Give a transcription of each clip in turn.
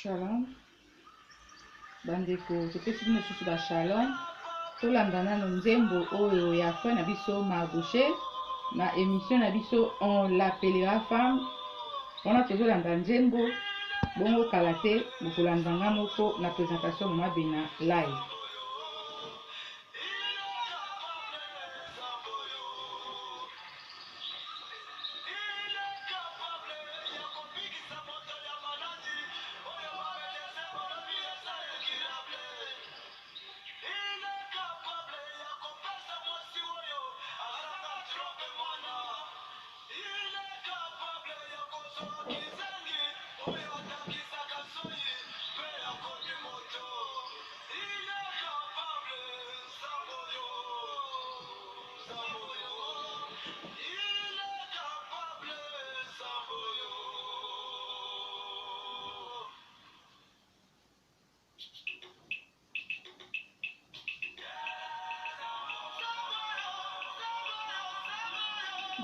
Shalom bandeko, topesi bino lisusu ba shalom. Tolanda nano nzembo oyo ya frère na biso Mardoche na émission na biso on l'appellera femme. Wana tozolanda nzembo bongo kala te bokolanda nga moko na présentation mama Bena live.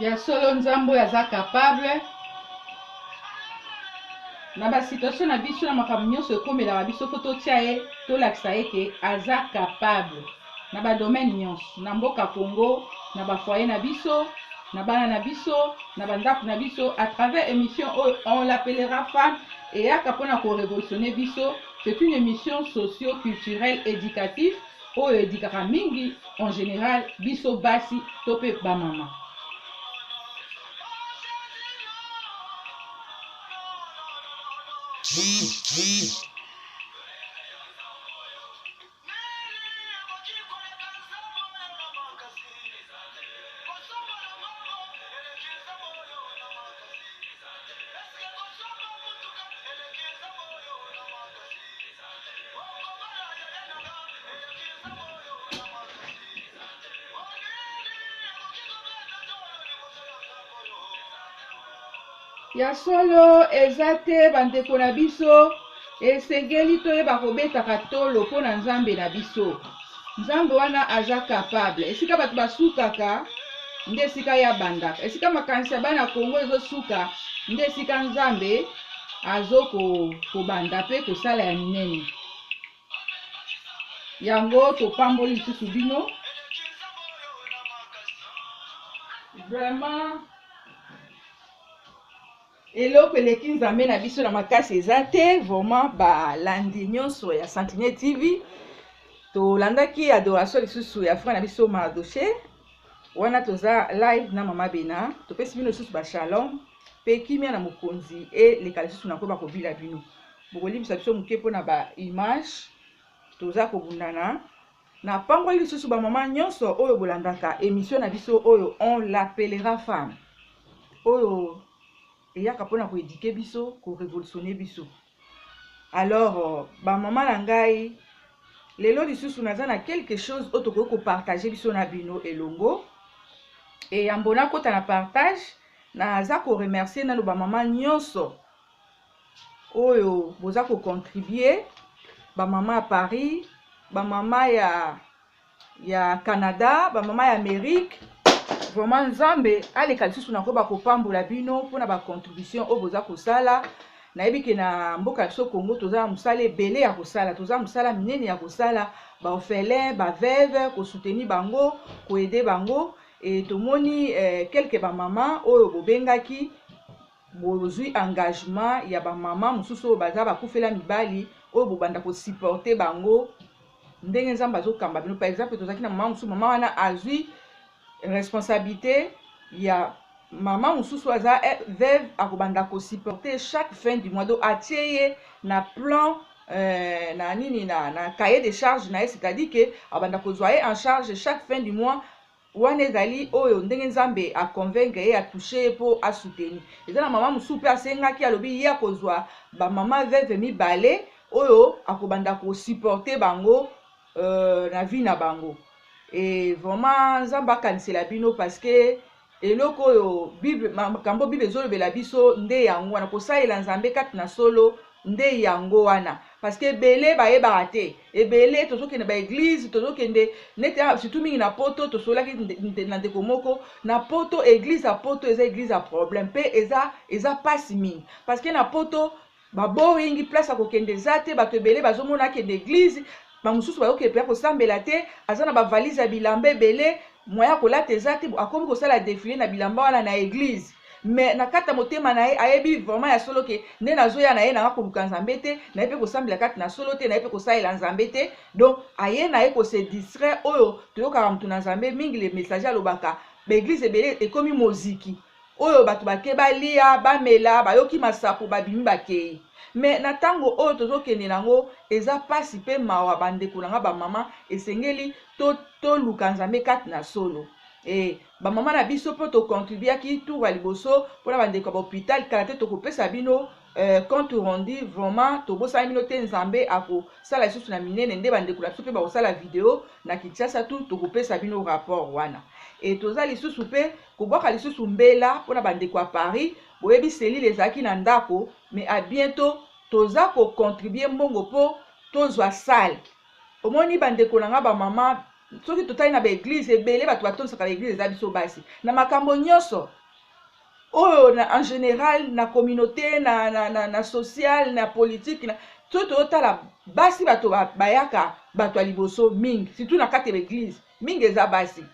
Ya solo nzambe oyo aza capable na basituation na biso na makambo nyonso ekomelaka biso fo totia ye tolakisa ye ke aza capable na ba domaine nyonso na mboka Congo na ba foyer na biso na bana na biso na ba ndako na biso à travers émission oyo on l'appellera femme eyaka mpona ko révolutionner biso. C'est une émission socio-culturelle éducative oyo edikaka mingi en général biso basi to mpe bamama. Ya solo eza te bandeko na biso, esengeli toyeba kobetaka tolo mpo na Nzambe na biso. Nzambe wana aza capable. Esika bato basukaka nde esika ye abandaka. Esika makanisi ya bana Congo ezosuka nde esika Nzambe azo kobanda mpe kosala ya minene. Yango topamboli lisusu bino vraiment. Eloko eleki Nzambe na biso na makasi eza te. Vraiment balandi nyonso ya Sentinelle TV, tolandaki adoration lisusu ya frère na biso Mardoche. Wana toza live na mama Bena, topesi bino lisusu ba shalom pe kimia na mokonzi eleka lisusu na koyeba kobila bino. Bokolimbisa biso moke mpona ba image, toza kobundana. Napamboli lisusu ba mama nyonso oyo bolandaka emission na biso oyo on l'appellera femme, oyo eyaka mpona koedike biso, korevolutionne biso. Alors ba mama na ngai, lelo lisusu naza na quelque chose oyo tokoki kopartage biso na bino elongo. Eyambo nakota na partage, naza koremercier nano ba mama nyonso oyo boza ko contribuer, ba mama ya Paris, ba mama ya Canada, ba mama ya Amérique. Vraiment Nzambe aleka lisusu na koyeba kopambola bino mpona ba contribution oyo boza kosala. Nayebi ke na mboka ya biso Congo toza na mosala ebele ya kosala, toza mosala minene ya kosala, ba orphelin, ba veuve, kosoutenir bango, koaider bango. Et tomoni quelques ba mama oyo bobengaki, bozwi engagement ya ba mama mosusu oyo baza bakufela mibali, oyo bobanda kosupporter bango ndenge Nzambe azokamba bino. Par exemple, tozalaki na mama mosusu, mama wana azwi responsabilité ya mama mosusu aza veuve, akobanda kosupporter chaque fin du mois. Donc atie ye na plan na nini na cahier de charge na ye, c'est-à-dire que abanda kozwa ye en charge chaque fin du mois. Wana ezali oyo ndenge Nzambe a convaincre ye, a touche ye po a soutenir. Eza na mama mosusu pe asengaki, alobi ye akozwa ba mama veuve mibale oyo akobanda ko supporter bango na vie na bango. Et vraiment Nzambe akanisela bino, parce que eloko oyo Bible, makambo Bible ezolobela biso nde yango wana, kosalela Nzambe kati na solo nde yango wana. Parce que ebele bayebaka te, ebele tozokende ba église, tozokende neti awa, surtout mingi na poto. Tosolaki na ndeko moko na poto, église ya poto eza église ya problème, pe eza pasi mingi, parce que na poto Baboringi place ya kokende eza te. Bato ebele bazomona akende église, bamosusu bazokende mpenza kosambela te. Aza na bavalise ya bilamba ebele, moyen ya kolata eza te. Akomi kosala défilé na bilamba wana na église, mais na kati ya motema na ye ayebi vraiment ya solo ke nde nazoya na ye nanga koluka Nzambe te, naye mpe kosambela kati na solo te, naye mpe kosalela Nzambe te. Donc aye na ye kose distraire. Oyo toyokaka motu na Nzambe mingi, le messager, alobaka baéglise ebele ekomi moziki oyo bato bake balia, bamela, bayoki masapo, babimi, bakei. Mais na ntango oyo tozokende nango, eza mpasi mpe mawa. Bandeko na nga bamama, esengeli toluka Nzambe kati na solo. Bamama na biso mpo tocontribuaki tour ya liboso mpona bandeko ya bahôpital, kala te tokopesa bino compte rendu. Vraiment tobosani bino te. Nzambe akosala lisusu na minene nde bandeko na biso mpe bakosala video na Kinshasa tu, tokopesa bino rapport wana. Toza lisusu mpe kobwaka lisusu mbela mpona bandeko ya Paris. Boyebi cellule ezalaki na ndako, mais à bientôt toza kocontribuer mbongo mpo tozwa salle. Omoni, bandeko na nga bamama, soki totali na baéglise ebele, bato batondisaka baéglise eza biso basi. Na makambo nyonso oyo na, en général na communauté, na social, na politique, na soki tozotala basi, bato bayaka bato ya liboso mingi, surtout na kati ya baéglise mingi eza basi.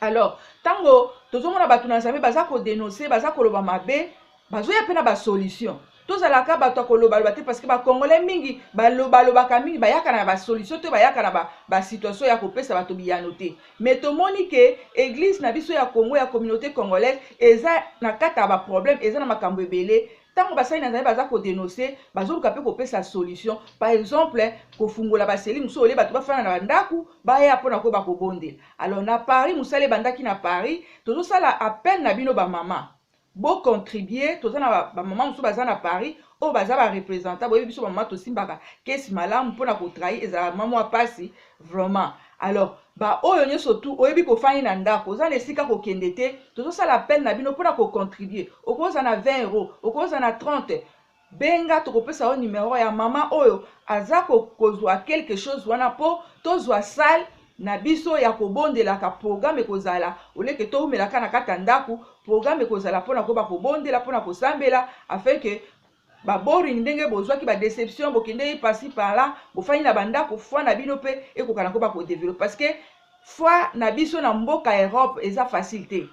Alors ntango tozomona bato na Nzambe baza kodénoncer, baza koloba mabe, bazoya mpe na basolution. Tozalaka bato ya kolobaloba te, parce que bacongolais mingi balobalobaka mingi, bayaka na basolution te, bayaka na basituation ya kopesa bato biyano te. Mais tomoni ke église na biso ya Congo, ya communauté congolaise, eza na kati ya baproblème, eza na makambo ebele. Ntango basali na Nzambe baza kodénoncer, bazoluka mpe kopesa solution. Par exemple, kofungola bacellules mosusu, olie bato bafanda na bandako, baya mpona koyeba kobondela. Alors na Paris, mosala ebandaki na Paris. Tozosala appel na bino bamama, bocontribuer. Toza na bamama mosusu baza na Paris oyo baza bareprésentant. Boyebi biso bamama tosimbaka kesi malamu mpona kotrahir, ezala mama mwa mpasi vraiment. Alors baoyo nyonso tu oyebi kofandi na ndako, oza na esika kokende te, tozosala appel na bino mpona kocontribuer. Okoza na 20 euro, okoza na 30, benga, tokopesa yo numero ya mama oyo aza kozwa quelque chose wana mpo tozwa salle na biso ya kobondelaka. Programme ekozala oleke toumelaka na kati ya ndako, programme ekozala mpona koyeba kobondela, mpona kosambela, afin ke baboring ndenge bozwaki badéception, bokendeki par-ci par-là, bofandi na bandako, foi na bino mpe ekoka na koyeba kodévelopper. Parce que foi na biso na mboka Europe eza facile te,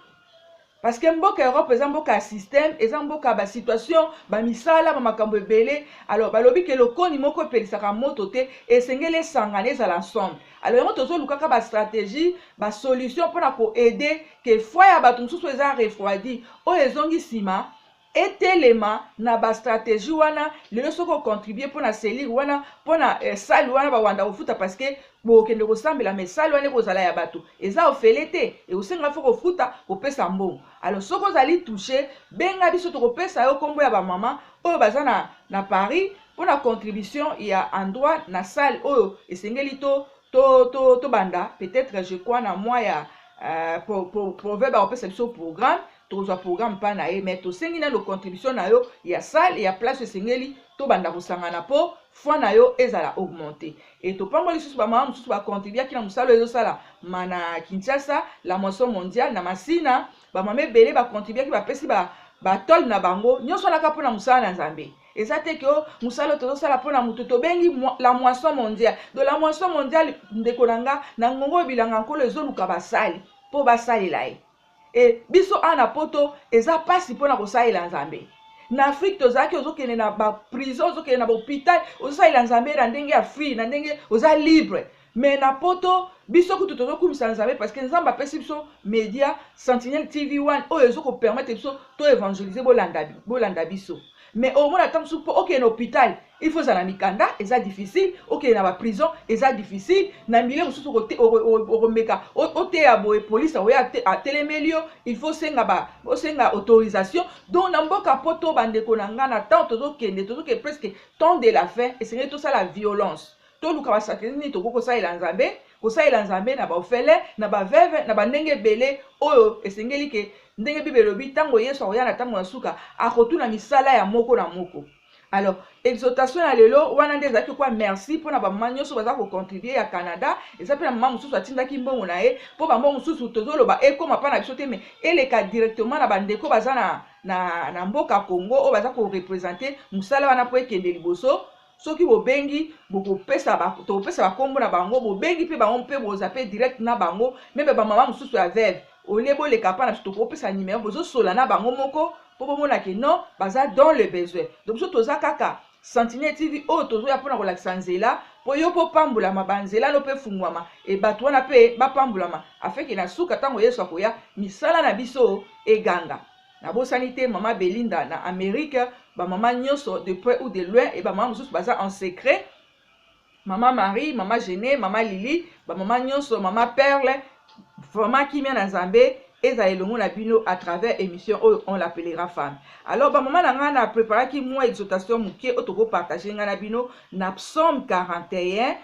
parce que mboka Europe eza mboka ya système, eza mboka ya basituation, bamisala, bamakambo ebele. Alors balobi ke lokoni moko epelisaka moto te, esengeli esangana, ezala ensemble. Alors yango tozolukaka bastratégie, basolution mpona koaider ke foi ya bato mosusu eza refroidi, oyo ezongi nsima, etelema na bastratégie wana. Lelo soki ocontribuer mpona cellule wana, mpona salle wana, bawanda kofuta, parce que bokende kosambela, mais salle wana ekozala ya bato, eza ofele te, ekosenga fo kofuta, kopesa mbongo. Alors soki ozali touché, benga biso, tokopesa yo nkombo ya bamama oyo baza na Paris mpona contribution ya endroit na salle oyo esengeli to tobanda to, to peut-être, je crois, na mois ya proverbe, akopesa biso programme, tokozwa programme mpa na ye. Mais tosengi nano contribution na yo ya salle, ya place esengeli tobanda kosangana mpo foi na yo ezala augmenté. E topamboli lisusu bamama mosusu bacontribuaki na mosala oyo ezosala ma na Kinshasa, la moisson mondiale na Masina. Bamama ebele bacontribuaki, bapesi batole na bango nyonso wanaka mpona mosala na Nzambe. Eza te ke o mosala oyo tozosala mpona motu. Tobengi la moisson mondiale. Donc la moisson mondiale, ndeko na nga, na ngongo oyo bilanga Nkolo ezoluka basali mpo basalela ye. Biso awa na Poto eza mpasi mpona kosalela Nzambe. Na Afrique tozalaki, ozokende na baprison, ozokende na bahôpital, ozosalela Nzambe na ndenge ya free, na ndenge oza libre. Mais na Poto, biso kutu tozokumisa Nzambe, parce que Nzambe apesi biso média Sentinelle TV 1 oyo ezokopermettre biso toévangéliser. Bolanda, bolanda biso. Mais omona ata mosusu mpo okende na hôpital, il faut ozala na mikanda, eza difficile. Okende na baprison, eza difficile. Na milieu mosusu okomeka oteya boye, polise akoya atelemeli yo, il faut osenga autorisation. Donc na mboka Poto, bandeko na nga, na temps tozokende, tozokende presque temps de la fin, esengeli tosala violence, toluka bastratégie nini tokoki kosalela Nzambe, kosalela Nzambe na baorphelin, na baveuve, na bandenge ebele oyo esengeli ke ndenge Bible elobi, ntango Yesu akoya na ntango ya suka, akotuna misala ya moko na moko. Alors, exhortation ya lelo wana nde ezalaki kwa merci mpona bamama nyonso baza kocontribue ya Canada. Eza mpe na mama mosusu atindaki mbongo na ye, mpo bambongo mosusu tozoloba ekóma mpa na biso te, mais eleka directement na bandeko baza na mboka Congo oyo baza koreprésenter mosala wana mpo ekende liboso. Soki bobengi, bokopesa, tokopesa bakombo na bango. Bobengi mpe bango mpe boza mpe direct na bango. Même bamama mosusu ya veuve, olie boleka mpa na biso, tokopesa numero, bozosola na bango moko mpo bomona ke non, baza dans le besoin. Donc biso toza kaka Sentinelle TV oyo tozoya mpona kolakisa nzela mpo yo mpo pambolama, banzela no mpe fungwama, e bato wana mpe bapambolama, afin que na suka, ntango Yesu akoya, misala na biso eganga. Nabosani te mama Belinda na Amérique, bamama nyonso de près ou de loin, e bamama mosusu baza en secret, mama Marie, mama Gene, mama Lili, bamama nyonso, mama Perle. Vraiment, kimia na Nzambe ezala elongo na bino à travers émission oyo On l'appellera femme. Alors, bamama na ngai, na préparaki mwa exhortation moke oyo tokopartage ngai na bino na Psaume 41,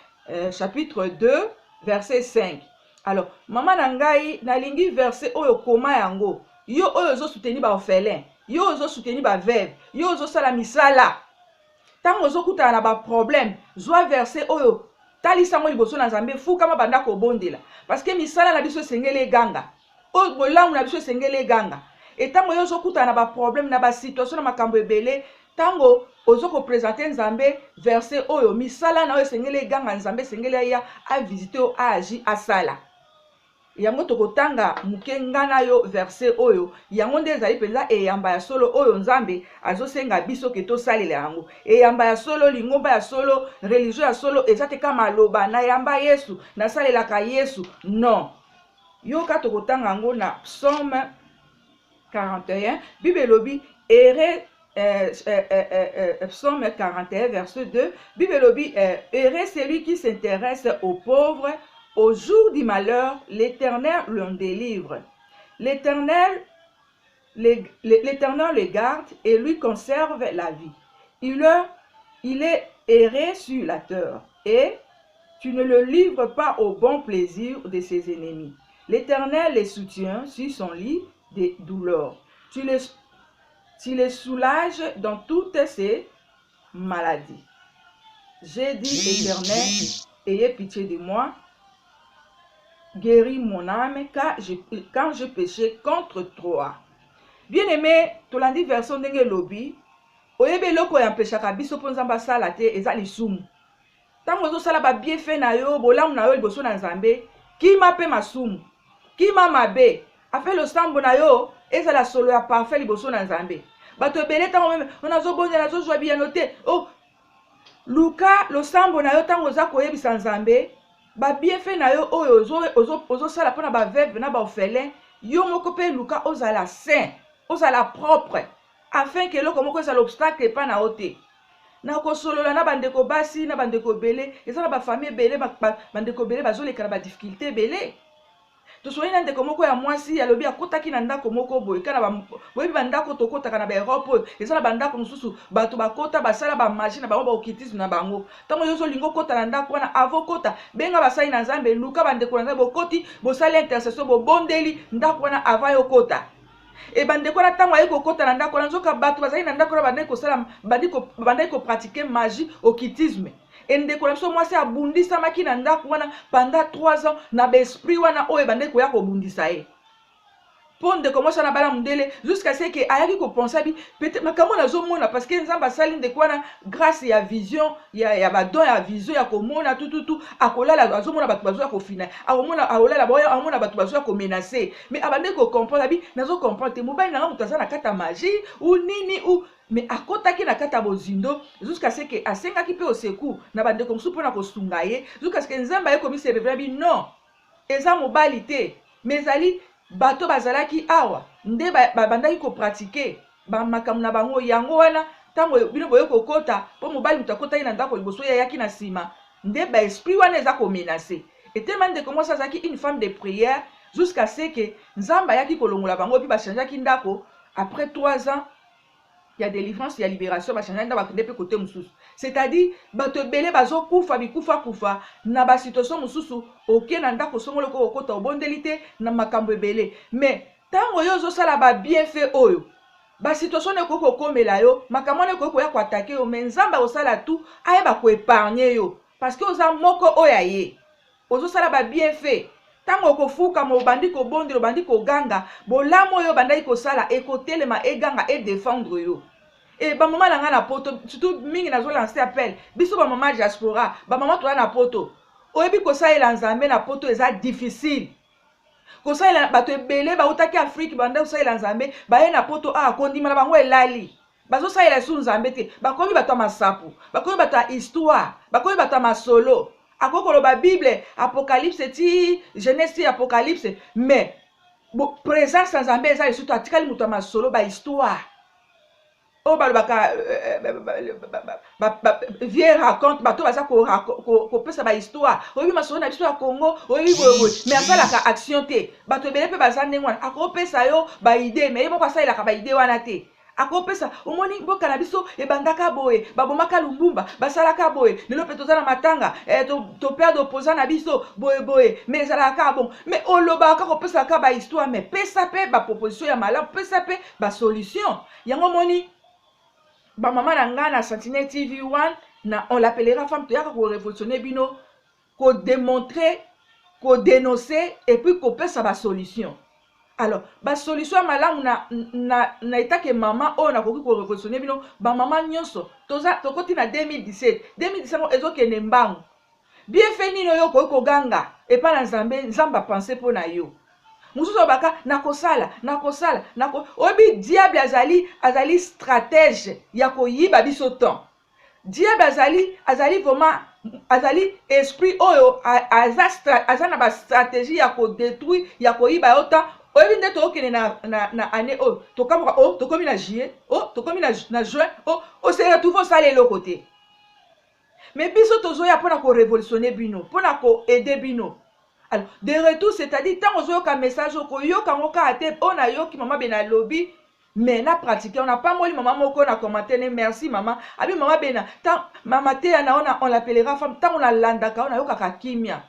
chapitre 2, verset 5. Alors, mama na ngai, nalingi verset oyo, koma yango. Yo oyo ozosoutenir baorphelin, yo oyo ozosoutenir baveuve, yo ozosala misala, ntango ozokutana na baproblème, zwa verset oyo, talisa yango liboso na Nzambe, fukama, banda kobondela, parce que misala na biso esengeli eganga, oyo bolamu na biso esengeli eganga. Etango yo ozokutana na baproblème, na basituation, na makambo ebele, ntango ozokoprésenter Nzambe verset oyo, misala na oyo esengeli eganga, Nzambe esengeli aya avisite oyo, aagi, asala yango. Tokotanga moke nga na yo verset oyo. Yango nde ezali mpenza eyamba ya solo oyo Nzambe azosenga biso ke tosalela yango. Eyamba ya solo, lingomba ya solo, religion ya solo eza te ka maloba nayamba Yesu, nasalelaka Yesu. Non, yoka, tokotanga yango na Psaume 41. Bible elobi ere Psaume 41, verset 2, Bible elobi: "Heureux celui qui s'intéresse aux pauvres, au jour du malheur, l'Éternel l'en délivre. L'Éternel le garde et lui conserve la vie. Il est heureux sur la terre et tu ne le livres pas au bon plaisir de ses ennemis. L'Éternel le soutient sur son lit de douleur. Tu le soulages dans toutes ses maladies. J'ai dit: Éternel, ayez pitié de moi. Guéris mon âme, car quand je péchais contre toi." Bien-aimé, tolandi version ndenge elobi. Oyebi eloko oyo empêchaka biso mpo Nzambe asala te? Eza lisumu. Ntango ozosala babienfait na yo, bolamu na yo liboso na Nzambe, kima mpe masumu, kima mabe, afin losambo na yo ezala solo ya parfait liboso na Nzambe. Bato ebele, ntango même nazobondela, nazozwa biyano te. Oh, luka losambo na yo. Ntango oza koyebisa Nzambe babienfait na yo oyo ozosala mpona baveuve na baorphelin, yo moko mpe luka ozala saint, ozala propre, afin ke eloko moko ezala obstacle epa na yo te. Na kosolola na bandeko basi na bandeko ebele, eza na bafamille ebele, bandeko ebele bazoleka na badifficulté ebele. Tosoli na ndeko moko ya mwasi, alobi akotaki na ndako moko boye. Kana boyebi bandako tokotaka na baEurope oyo, eza na bandako mosusu bato bakota, basala bamagie na bango, baoccultisme na bango. Ntango yo ozolinga okota na ndako wana, avant okota, benga basali na Nzambe, luka bandeko na Nzambe, bokoti, bosali intercession, bobondeli ndako wana avant yo okota. E bandeko wana, ntango aye kokota na ndako wana, nzoka bato bazali na ndako wana bandaki kosala, bandaki kopratiquer magie, occultisme. Endeko na biso mwasi abundisamaki na ndako wana pendant 3 ans na baesprit wana oyo ebandaki koya kobundisa ye. Mpo ndeko mwasi wana bala mondele, jusqu'à ce que ayaki kopenser abi peut-être makambo nazomona, parce que Nzambe asali ndeko wana grâce ya vision, ya badon ya vision, ya komona tututu. Akolala, azomona bato bazoya kofina, akomona, akolala, amona bato bazoya komenacer. Mais abandaki kocomprendre, abi nazocomprendre te, mobali nanga moto aza na kati ya magie ou nini ou. Mais akɔtaki na kati ya bozindo jusqu'à ce que asengaki mpe au secours na bandeko mosusu mpona kosunga ye, jusqu'à ce que Nzambe aye komise révéler, abi non, eza mobali te, mais ezali bato bazalaki awa nde babandaki kopratiquer bamakambo na bango. Yango wana ntango bino boye kokɔta, mpo mobali moto akɔtaki na ndako liboso, ye ayaki na nsima, nde baesprit wana eza komenacer. Etema ndeko mwasi azalaki une femme de prière, jusqu'à ce que Nzambe ayaki kolongola bango, mpe bachangeaki ndako après 3 ans ya délivrance, ya libération. Bachangeaki ndako, bakende mpe kote mosusu. C'est-à-dire bato ebele bazokufa bikufakufa na basituation mosusu. Oke na ndako songolo, oko kokota, obondeli te na makambo ebele. Mais ntango oyo ozosala babienfait oyo Basituation wana ekoki kokomela yo, makambo wana ekoki koya koattaquer yo, mais Nzambe akosala tout ayeba koépargner yo, parce que oza moko oyo aye ozosala babienfait. Ntango okofukama, obandi kobondela, obandi koganga, bolamu oyo obandaki kosala ekotelema, eganga, edéfendre yo. E bamama na ngai na Poto surtout mingi, nazolancer appel. Biso bamama diaspora, bamama toza na Poto, oyebi kosalela Nzambe na Poto eza difficile. Kosalela, bato ebele bautaki Afrique, banda kosalela Nzambe, baye na Poto awa, kondima na bango elali, bazosalela lisusu Nzambe te. Bakomi bato ya masapo, bakomi bato ya histoire, bakomi bato ya masolo. Akoki koloba Bible Apocalypse ti Genèse ti Apocalypse, mais présence ya Nzambe eza lisusu, atikali moto ya masolo, bahistoire oyo balobaka, vieux raconte. Bato baza kopesa bahistoire, oyebi masolo na biso ya Congo, oyebi boyeboye, mais asalaka action te. Bato ebele mpe baza ndenge wana. Akopesa yo baidées, mais ye moko asalelaka baidées wana te. Akopesa, omoni mboka na biso ebandaka boye, babomaka Lumumba, basalaka boye, lelo mpe toza na matanga, eh, toperdre opposant na biso boye boye, mais ezalaka kaka bon. Mais olobaka kaka, kopesaka kaka bahistoire, mais pesa mpe baproposition ya malamu, pesa mpe basolution. Yango omoni, bamama na ngai na Sentinelle TV 1, na On l'appellera femme, toyaka korévolutionner bino, kodémontrer, kodénoncer et puis kopesa basolution. Alors basolution ya malamu na etake mama oyo nakoki korévolutionner bino, bamama nyonso, toza tokoti na 2017. 2017 yango ezokende mbangu. Bienfait nini oyo okoki koganga epai na Nzambe, Nzambe apense mpo na yo? Mosusu alobaka: "Nakosala, nakosala, nako." Oyebi, diable azali stratège ya koyiba biso temps. Diable azali vraiment, azali esprit oyo aza na bastratégie ya kodétruire, ya koyiba yo temps. Oyebi nde tokokende na année oyo, tokamboka o tokomi na juillet, o tokomi na juin, o ose retrouve osala eloko te. Mais biso tozoya mpona korévolutionner bino, mpona koaider bino. Alors de retour, c'est-à-dire ntango ozoyoka message, okoyoka yango kaka te: "Oyo nayoki mama Bena alobi, mais na pratique." On apamboli mama moko na commentaire ne: "Merci mama." Abi: "Mama Bena, mama teya na ona On l'appellera femme, ntango nalandaka oyo, nayokaka kimia,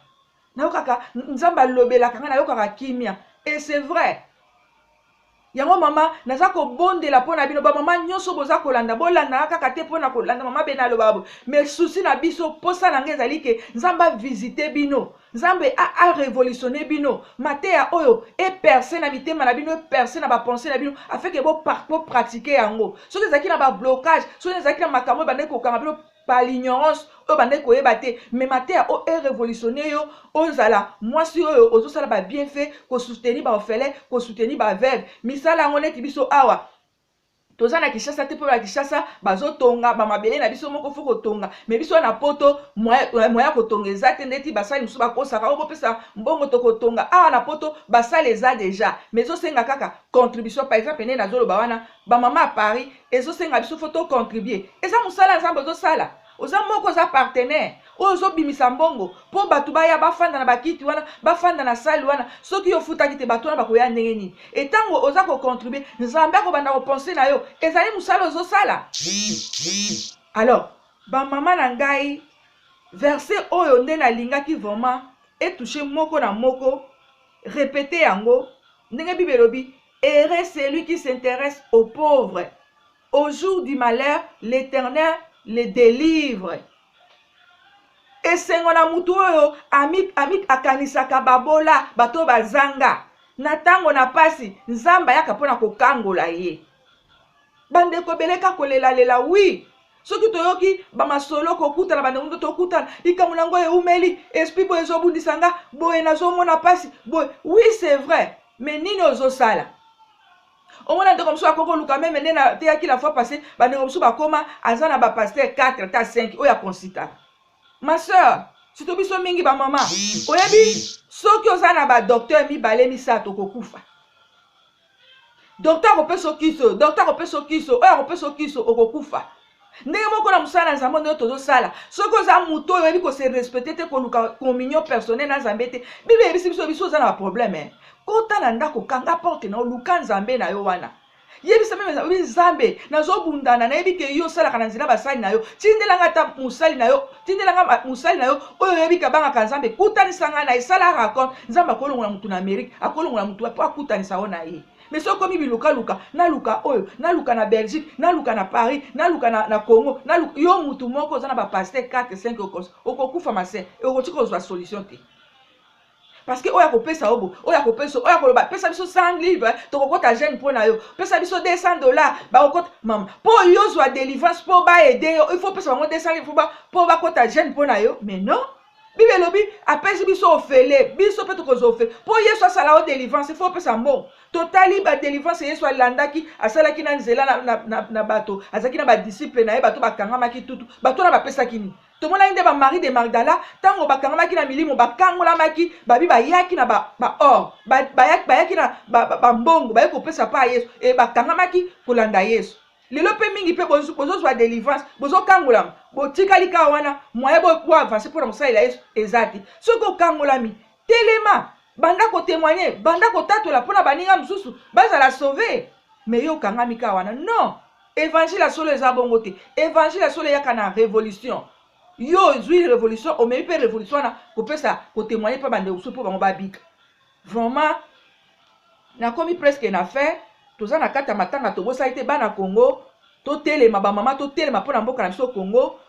nayokaka Nzambe alobelaka ngai, nayokaka kimia." Et c'est vrai. Yango mama, naza kobondela mpo na bino bamama nyonso boza kolanda. Bolandaka kaka te mpo na kolanda mama Bena aloba boye, mais souci na biso, mposa na ngai ezali ke Nzambe avisite bino, Nzambe arévolutionne bino, mateya oyo eperce na mitema na bino, eperce na bapensées na bino, afin ke bopratiquer yango. Soki ezalaki na bablocage, soki ezalaki na makambo oyo bandaki kokanga bino par l'ignorance, oyo bandaki koyeba te, mais mateya oyo erévolutionne yo, ozala mwasi oyo ozosala babienfait, kosoutenir baorphelin, kosoutenir baveuve. Misala yango neti biso awa toza na Kinshasa te, mpo na Kinshasa bazotonga bamabele na biso moko, faut kotonga. Mais biso na Poto, moya kotonga eza te. Ndeti basali mosusu bakosaka oyo bopesa mbongo, tokotonga. Awa na Poto basali eza déjà, mais ezosenga kaka contribution. Par exemple, nde nazoloba wana, bamama ya Paris, ezosenga biso faut tocontribuer. Eza mosala ya Nzambe ozosala, oza moko, oza partenaire oyo ozobimisa mbongo mpo bato baya bafanda na bakiti wana, bafanda na salle wana. Soki yo ofutaki te, bato wana bakoya ndenge nini? Etango oza kocontribuer, Nzambe akobanda kopenser na yo. Ezali mosala ozosala. Alors bamama na ngai, verset oyo nde nalingaki vraiment etouche moko na moko. Répéte yango ndenge Bible elobi: "Heureux celui qui s'intéresse aux pauvres, au jour du malheur, l'Éternel le délivre." Esengo na mutu oyo ami akanisaka babola, bato oyo bazanga. Na ntango na pasi, Nzambe ayaka mpona kokangola ye. Bandeko ebele ka kolelalela. Oui, soki toyoki bamasolo, kokutana bandeko ndo tokutana, likambo nango eumeli, esprit boye ezobundisa nga boye, nazomona mpasi boye. Oui, c'est vrai, mais nini ozosala? Omona ndeko mosusu akoki koluka même nde nateyaki la fois passée, bandeko mosusu bakoma aza na bapasteur 4 ata 5 oyo aconsultaka. Ma sœur, surtout biso mingi bamama, oyebi, soki oza na badocteur mibale, misato, okokufa. Docteur akopesa okiso, docteur akopesa okiso, oyo akopesa okiso, okokufa. Ndenge moko na mosala na Nzambe, ndenge tozosala, soki oza moto oyo oyebi kose respecter te, koluka communion personnelle na Nzambe te, Bible eyebisi biso, biso oza na baproblème. Kota na ndako, kanga porte na, oluka Nzambe na yo wana. Yebisa meme obi Nzambe, nazobundana, nayebi ke yo osalaka na nzela basali na yo, tindela nga ata mosali na yo, tindela nga mosali na yo oyo oyebi ke abangaka Nzambe, kutanisa nga na ye, sala rencontre. Nzambe akolongola motu na Amerique, akolongola motu mpo akutanisa yo na ye. Mais soki okomi bilukaluka, naluka oyo, naluka na Belgique, naluka na Paris, naluka na Congo, naluka, yo mutu moko oza na ba pasteur 4 5, okokufa mase, okoki kozwa solution te. Parce que oyo akopesa yo bo, oyo akopesa, oyo akoloba pesa biso 100 livre, tokokota jeune mpo na yo, pesa biso $200, bakokota mama mpo yo zwa délivrance, mpo baaider yo, il faut pesa bango 200 livre mpo bakota jeune mpo na yo. Mais non, Bible elobi apesi biso ofele, biso mpe tokozwa ofele. Mpo Yesu asala yo délivrance, il faut opesa mbongo. Totali badélivrance Yesu alandaki, asalaki na nzela na bato, azalaki na badisciple na ye, bato bakangamaki tutu, bato wana bapesaki nini? Tomonaki nde baMarie de Magdala, ntango bakangamaki na milimo, bakangolamaki, babi bayaki na baor, bayaki na bambongo, baye kopesa mpa Yesu, e bakangamaki kolanda Yesu. Lelo mpe mingi mpe bozozwa délivrance, bozokangolama, botikali kaka wana, moyen boavancer mpona kosalela Yesu eza te. Soki okangolami, telema, banda kotémoigner, banda kotatola mpona baninga mosusu bazala sauve. Mais yo okangami kaka wana, non. Évangile ya solo eza bongo te. Évangile ya solo eyaka na révolution. Yo ozwi révolution, omemi mpe révolution wana kopesa, kotémoigner mpe bandeko mosusu mpo bango babika. Vraiment, nakomi presque na fin. Toza na kati ya matanga, tobosali te bana Congo, totelema, bamama totelema mpona mboka na biso Congo.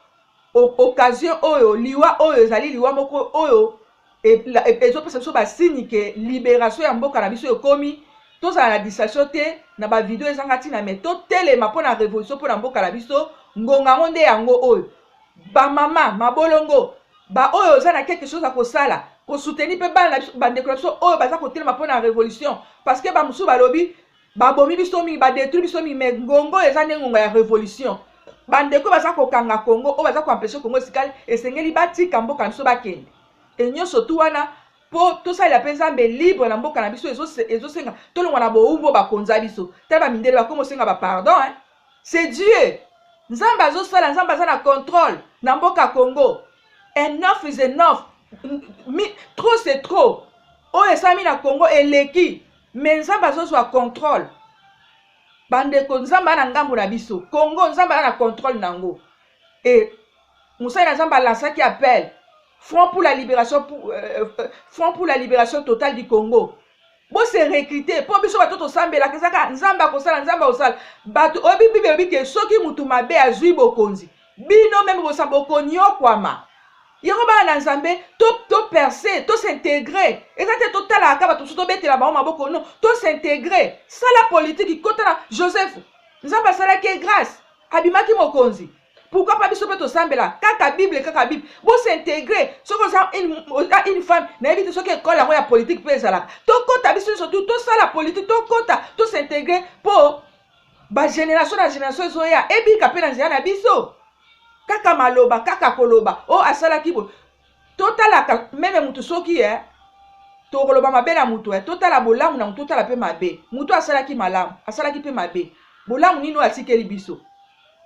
Occasion oyo, liwa oyo ezali liwa moko oyo ezopesa biso basigne ke libération ya mboka na biso ekomi. Tozala na distraction te na bavideo ezanga ntina, mais totelema mpo na révolution, mpo na mboka na biso. Ngonga yango nde yango oyo. Bamama mabolongo, baoyo oza na quelque chose ya kosala, kosoutenir mpe bana na biso, bandeko na biso oyo baza kotelema mpo na révolution, parce que bamosusu balobi babomi biso mingi, badétruire biso mingi, mais ngongo oyo eza nde ngonga ya révolution. Bandeko baza kokanga Congo, oyo baza koempêcher Congo esika esengeli, batika mboka na biso, bakende. E nyonso tu wana mpo tosalela mpe Nzambe libre na mboka na biso. Ezosenga tolongwa na bowumbu oyo bakonza biso. Tala bamindele bakoma osenga bapardon, hein? C'est Dieu, Nzambe azosala, Nzambe aza na contrôle na mboka Congo. Enough is enough, trop c'est trop. Oyo esalami na Congo eleki, mais Nzambe azozwa contrôle. Bandeko, Nzambe aza na ngambo na biso. Congo, Nzambe aza na contrôle nango. E mosali na Nzambe alansaki appel, front pour la libération, front pour la libération totale du Congo. Bose recruter mpo biso bato tosambelaka, ezaka Nzambe akosala, Nzambe akosala. Bato oyebi, Bible elobi ke soki mutu mabe azwi bokonzi, bino même bosa bokonyokwama. Yango bana na Nzambe, topercer, tos'intégrer. Eza te totalaka bato mosusu, tobetela bango maboko, non. Tos'intégrer, sala politike, kota na Joseph, Nzambe asalaki ye grâce, abimaki mokonzi. Pourquoi pas biso mpe tosambela kaka Bible, kaka Bible? Bos'intégrer. Soki oza une femme, nayebi te soki ekole yango ya politike mpe ezalaka, tokɔta biso nyonso tu, tosala politike, tokɔta, tos'intégrer mpo bagénération na génération ezoya ebika mpe na nzela na biso. Kaka maloba, kaka koloba o asalaki boye, totalaka même mutu soki e tokoloba mabe na mutu, e totala bolamu na mutu, totala mpe mabe. Mutu asalaki malamu, asalaki mpe mabe, bolamu nini oyo atikeli biso?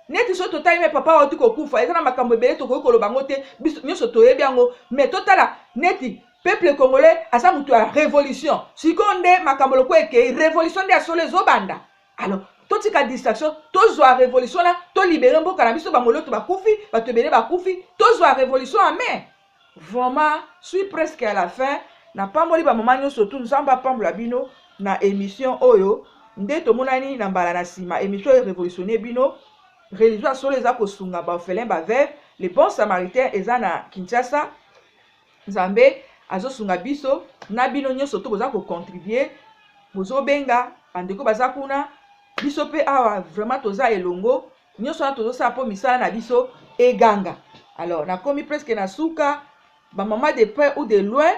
Neti so totali mais papa auti kokufa, eza na makambo ebele tokoki koloba yango te, biso nyonso toyebi yango. Mais totala neti peuple congolais aza moto ya révolution. Sikoyo nde makambo lokola ekei, révolution nde ya solo ezobanda. Alors totika distraction, tozwa révolution na tolibérer mboka na biso. Bamoloto bakufi, bato ebele bakufi, tozwa révolution. Amen. Vraiment, suis presque à la fin. Napamboli bamama nyonso tu, Nzambe apambola bino na émission oyo. Nde tomonani na mbala na nsima. Émission oyo révolutionne bino. Religion ya solo eza kosunga baorphelin, baveuve. Le Bon Samaritain eza na Kinshasa. Nzambe azosunga biso na bino nyonso to boza kocontribuer, bozobenga bandeko baza kuna, biso mpe awa vraiment toza elongo. Nyonso wana tozosala mpo misala na biso eganga. Alors nakomi presque na suka. Bamama de près ou de loin,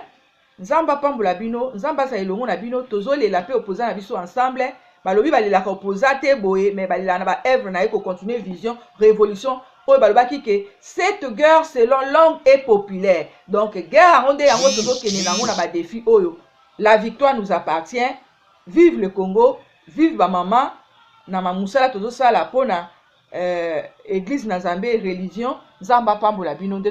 Nzambe apambola bino, Nzambe aza elongo na bino. Tozolela mpe opposant na biso ensemble. Balobi balelaka opposant te boye, mais balelaka na baœuvre na ye, kocontinue vision révolution oyo balobaki ke cette guerre selon longue et populaire. Donc guerre yango nde yango tozokende nango na badéfi oyo. La victoire nous appartient. Vive le Congo, vive bamama na mosala tozosala mpona église na Nzambe, religion. Nzambe apambola bino nde.